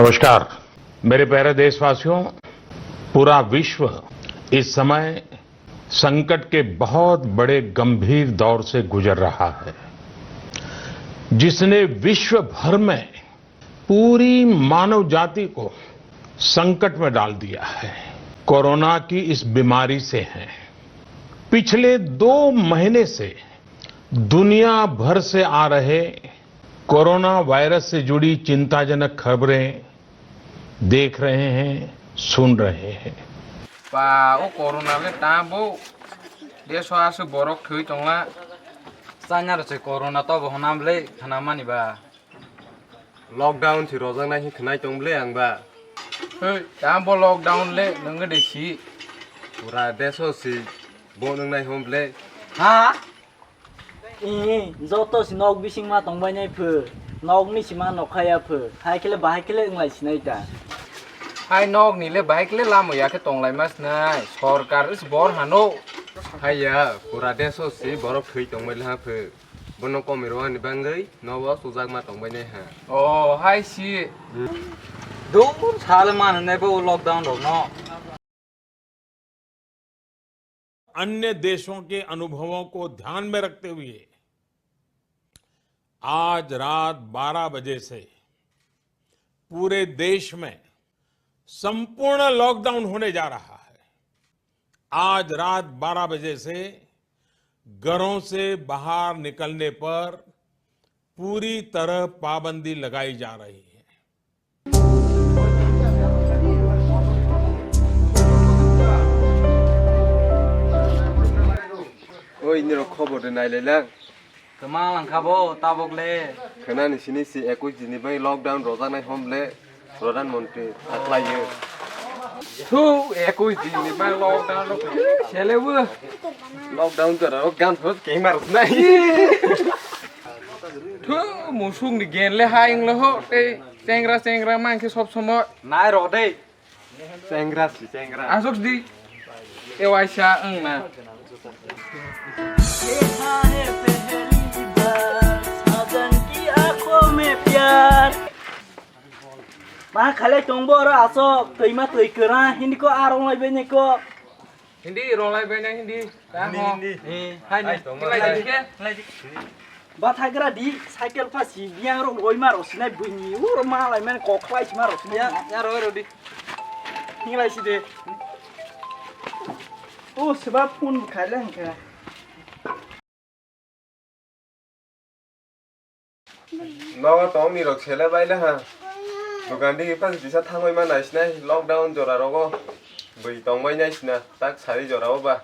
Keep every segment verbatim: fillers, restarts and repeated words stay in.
नमस्कार, मेरे प्यारे देशवासियों, पूरा विश्व इस समय संकट के बहुत बड़े गंभीर दौर से गुजर रहा है, जिसने विश्व भर में पूरी मानव जाति को संकट में डाल दिया है। कोरोना की इस बीमारी से हैं। पिछले दो महीने से दुनिया भर से आ रहे कोरोना वायरस से जुड़ी चिंताजनक खबरें देख रहे हैं, सुन रहे हैं। Ba, o corona le tamo deso aswk borok thwi tongla. China rw se corona to bo hwnam le khna mani ba. Lockdown si rojak nai khe khwnai tong ble ang ba. Hei, tamo lockdown le nang de si. Pura deso si bo nang nai hom ble. Ha? Ee, joto si nok bising ma tongbai nai pho, nok ni si ma nokhaya pho, hai khe le bahai khe le wnglai sinai ta. Hai nok ni le bahai khe le lamo ya khe tonglai ma sinai, sorkar is bor hano. Hai ya, pura deso si borok thwi tongbai le ha pho, bono komi rwani bangwi nobo sujak ma tongbai nai ha. Oh, hai si. Dum sale man nai bo lockdown rok no. अन्य देशों के अनुभवों को ध्यान में रखते हुए आज रात बारह बजे से पूरे देश में संपूर्ण लॉकडाउन होने जा रहा है। आज रात बारह बजे से घरों से बाहर निकलने पर पूरी तरह पाबंदी लगाई जा रही है। Oi, nirok khobor de nailailang. Kwma langkha bo tabok le. Khwnani sini si ekush din ni bai lockdown rojaknai hom le Pradhan Mantri aklaiyo. Thu ekush din ni bai lockdown rok sele bo. Lockdown to rok gan thot kemar nai. Thu musuk ni gen le hai wng le ho tei chengra chengra mankhe sob somoi. Nai rok de. Chengra si chengra. Aswk di. E waisa wng na. देखा है पहली बार साजन की आंखों में प्यार। Ma khalai tong bo oro aswk twima twi kwrang hindi ko a rong lai bini ko. Hindi rong lai bini hindi. Hindi, hindi. Eh, hai ni. Hai, tong lai lai. Lai di. Bathagra di cycle pha si biang rok roi ma rok sinai buini uro ma lai man kok khlai si ma rok sinai. Ya, ya roi roi di. Hinglai si de. O seba phone khai le hingkha. Nogo tong ni rok sele bai le ha. Dukan di pas bisa thangoi ma nai sinai lockdown jora rogo. Bui tong bai nai sina tak sari jora o ba.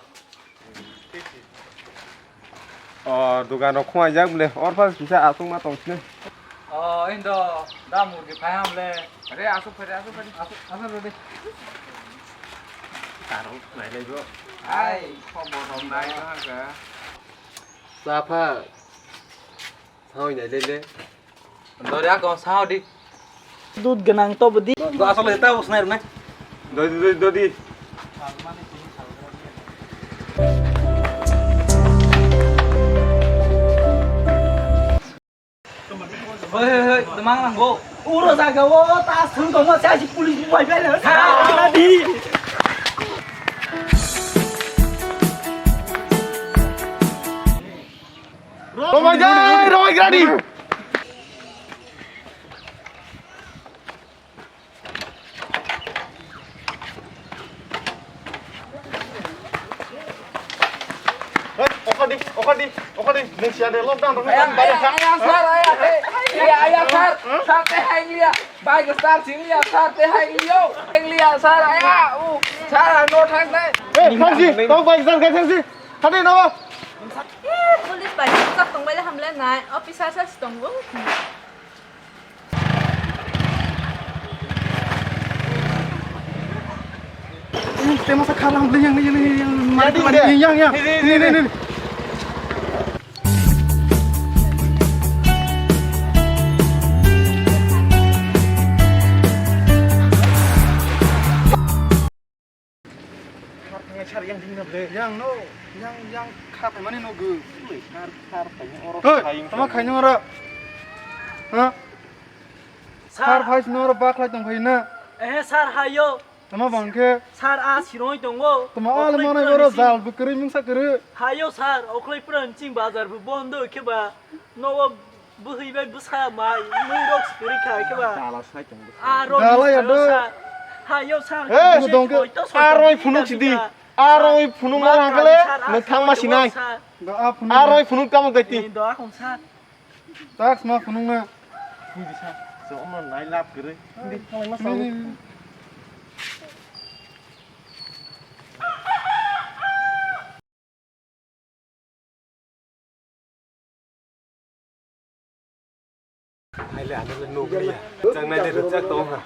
O dukan rok khumai jak ble, or phas kisa aswk ma tong sini. O indo da murgi phai ham le. Re aswk phai re aswk phai re. Aswk aswk re. Taro nai lai bo. Ai khobor rok nai ha ga. Cha pha. Sao nai le le. Dori ako sao di. Dud ganang to budi. To asal eta usnai rnai. Dodi dodi dodi. Hoi hoi hoi, demang nanggo. Uro jaga o ta sung tongma sa si police buai bai na. Sa di. Romai jai, romai gradi. Hei, okhadi, okhadi, okhadi, nung siya de lockdown rok. Aya, aya, aya, sir, aya, te, aya, aya, sir, sir, te hai liya, bike start sing liya, sir, te hai liyo, sing liya, sir, aya, u, sir, no thang nai. Hei, thang si, tong bike start khai thang si, hadi no. Eh, police bai, sak tong bai le hamle nai, officer sa si tong bo. Tema sa khalam le yang yang yang mati mati yang yang. Ni ni ni. Sar thangnai sar yang thwngna ble. Yang no, yang, yang kha phaimani no gw. Sar, sar phaimani oro. Hoi, tama khaino oro. Ha? Sir, phai sino oro bakhlai tong phai na. Ehe, sir, hayo. Tama bang khe? Sir, a siroi tongo. Tama al manai boro jal bwkrwi mungsa kwrwi. Hayo, sir, oklai pura nching bazar bo bondo khe ba. Nogo bwhwi bai bwsa mai mui rok kwrwi kha khe ba. Dala sai tong. A rok. Dala ya do. Hayo, sir. Hey, dong khe. A roi phunuk sidi. A roi phunuk ma hangkale. Nang thang ma sinai. A roi phunuk tamo gaiti. Do akong, sir. Tak sma phunukna. Hindi sa. So, omo nai lap kwrwi. Hindi, hindi, hindi. Naile, ano le nukliya. Chang naile, rwchak tong ha.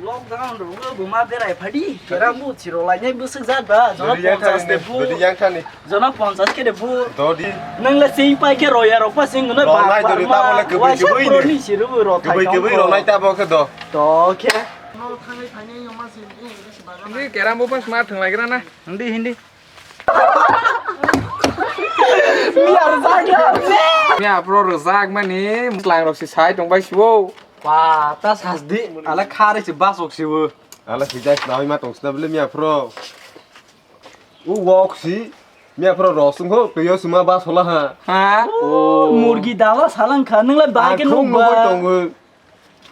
Lockdown rwgo buma berai phadi. Keram bu chiro lainai bwswk jat ba. Jona ponchas de bu. Jona ponchas khe de bu. Dodi. Nang le sing pai khe roya rok pa sing no ba. Ronai dori ta bole kwbwi kwbwi ni. Siro bu ro thai. Kwbwi kwbwi ronai ta bo khe do. To khe. Hindi keram bu pas ma thwnglai gra na. Hindi, hindi. Miya rwjak ya. Miya pro rwjak mani muslang rok si sai tong bai sibo. Pa ta sas di. Ala khare si basok sibo. Ala si jai na ma tong sna bele miya pro. U wok si miya pro rosung ho tuyo suma bas hola ha. Ha? Murgi dala salang kha nang la bai ke nuk ba.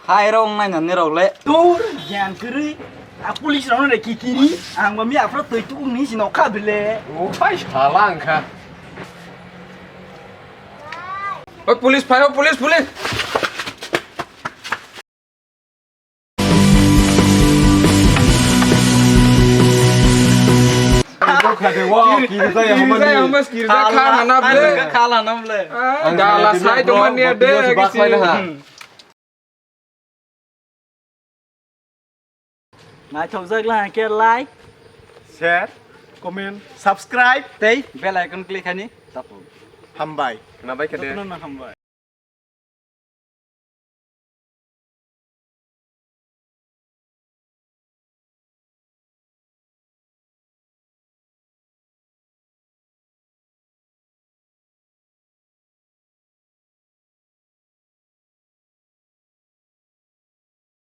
Hai rong nai nani rok le. Tur gyan kwrwi. A police rok no re kikiri. Ang ba mi afro toi tukung ni sino kha bile. O hai sala ang kha. Oi police phai o police police. Kiri jaya hamani. Kiri jaya hamani, kiri jaya kha hanam le. Kha hanam le. Dala sai tong mani de. Naithokjak lang khe like, share, comment, subscribe tei bell icon click hani tapu. Hambai. Khwnabai khe de. Jotono no hambai.